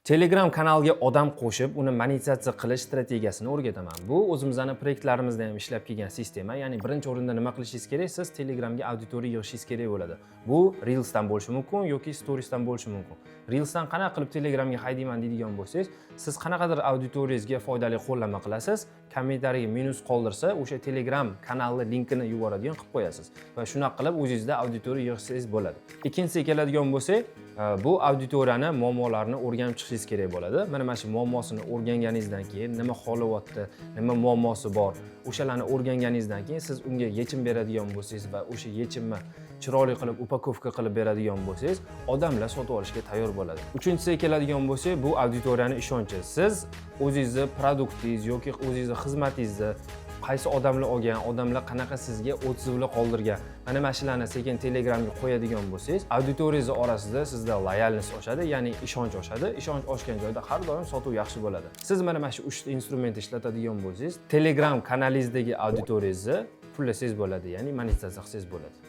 Telegram kanalga odam qo'shib, uni monetizatsiya qilish strategiyasini o'rgataman. Bu o'zimizni proyektlarimizda ham ishlab kelgan sistema. Ya'ni birinchi o'rinda nima qilishingiz kerak? Siz Telegramga auditoriya yig'ishingiz kerak bo'ladi. Bu Reelsdan bo'lishi mumkin yoki Storiesdan bo'lishi mumkin. Reelsdan qanaqa qilib Telegramga haydayman deydigan bo'lsangiz, siz qanaqadir auditoriyangizga foydali qo'llanma qilasiz, kommentariyaga minus qoldirsa, o'sha Telegram kanalni linkini yuboradigan qilib qo'yasiz va shunaqa qilib o'zingizda auditoriya yig'sangiz bo'ladi. Ikkinchisiga keladigan bo'lsak, bu auditoriyani muammolarini o'rganib chiqishingiz kerak bo'ladi. Mana shu muammosini o'rganganingizdan keyin, nima xohlayapti, nima muammosi bor, o'shalarni o'rganganingizdan keyin siz unga yechim beradigan bo'lsangiz va o'sha yechimni chiroyli qilib упаковка qilib beradigan bo'lsangiz, odamlar sotib olishga tayyor bo'ladi. Uchinchisiga keladigan bo'lsak, bu auditoriyani ishonchi. Siz o'zingizni produktingiz yoki o'zingizni xizmatingizni qaysi odamlar olgan, odamlar qanaqa sizga отзыв lar qoldirgan, mana shularni sekin Telegramga qo'yadigan bo'lsangiz, auditoriyangiz orasida sizda лояльность oshadi, ya'ni ishonch oshadi. Ishonch oshgan joyda har doim sotuv yaxshi bo'ladi. Siz mana shu uchta instrumentni ishlatadigan bo'lsangiz, Telegram kanalingizdagi auditoriyangizni pullasangiz bo'ladi, ya'ni monetizatsiya qilsangiz bo'ladi.